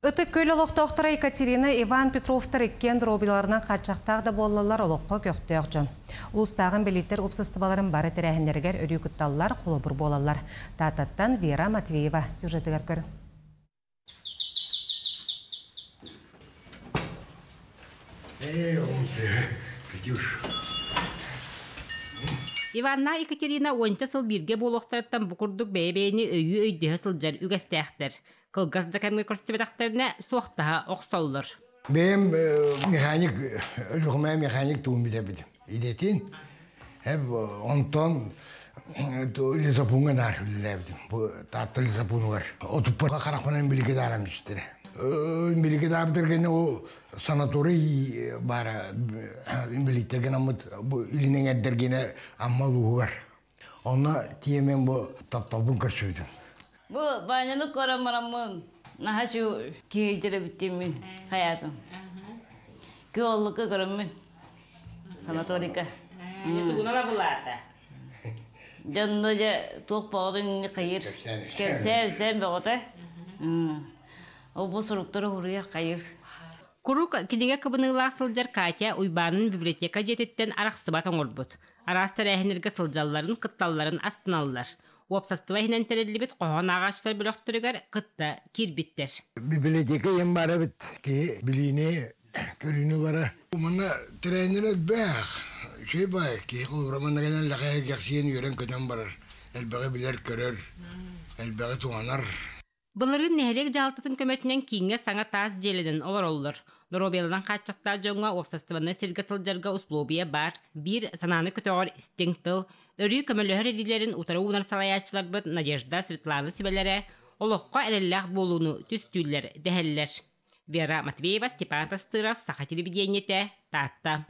Ытык Күөл олохтоохторо Екатерина, Иван Петровтар иккиэн доруобуйаларынан хааччахтаах да буоллаллар олоххо көхтөөх дьон. Улуустааҕы инбэлииттэр уопсастыбаларын бары тэрээһиннэригэр өрүү кытталлар, холобур буолаллар. Тааттаттан Вера Матвеева сюжетыгар көрүҥ. Иванна Екатерина уонча сыл бииргэ буолуохтарыттан бу курдук бэйэ-бэйэни өйүү-өйдөһө сылдьар үгэстээхтэр. Кылгас да кэмҥэ көрсүбэтэхтэринэ суохтаһа охсоллор. Бэйэм механик, Өлүөхүмэ механик тугун билэбит идэтин. Онтон лесопуҥҥа наар үлэлээбитим. Бу Таатта лесопунугар. Отуппар харахпынан билики даарам истэрэ. Билики даабытырганы ол санаторий баара инбэлииттэргэ наммыт бу илин эҥэрдэргинэ Амма улууһугар. Онно тиэмэн бу тапталбын көрсүбүтүм. Бу Ваняны көрөн бараммын наһаа үчүгэй киһи бүттүммүн хайаатым. Күөллүккэ көрөммүн санаторийга. Тугунан абылаата? Дьонно дьэ туох бөҕөтүн хайыр. Кэпсээ-кэпсээн бөҕөтө. Ол бу суруктары уруйар хайыр. Куруук кинигэ кыбыныылаах сылдьар Катя Уйбаанын библиотека дьиэтиттэн арахсыбат оҥорбут. Араас тэрээһиннэргэ сылдьалларын, кытталларын астыналлар. Уопсастыба иһинэн тэриллибит хоһоон ааҕааччылар бөлөхтөрүгэр кытта киирбиттэр. Библиотека ийэм баар эбит. Киһи билиини, көрүүнү ылара. Манна тэрээһиннэр элбэх. Үчүгэй баай. Киһи холобура манна кэлэн лэхэ-эргэхсийэн үөрэн-көтөн барар. Элбэҕи билэр-көрөр, элбэҕи туһанар. Былырыын нэһилиэк дьаһалтатын көмөтүнэн кииҥҥэ саҥа таас дьиэлэнэн олороллор. Доруобуйаланан хааччахтаах дьоҥҥо уопсастыбаннай сиргэ сылдьарга услуобуйа баар, биир санааны көтөҕөр истиҥ тыл, өрүү көмөлөһөр илиилэрин утары уунар салайааччыларбыт Надежда, Светлана сүбэлэрэ олоххо эрэллээх буолууну түстүүллэр дэһэллэр. Вера Матвеева, Степан Тастыров, Саха телевидениетэ, Таатта.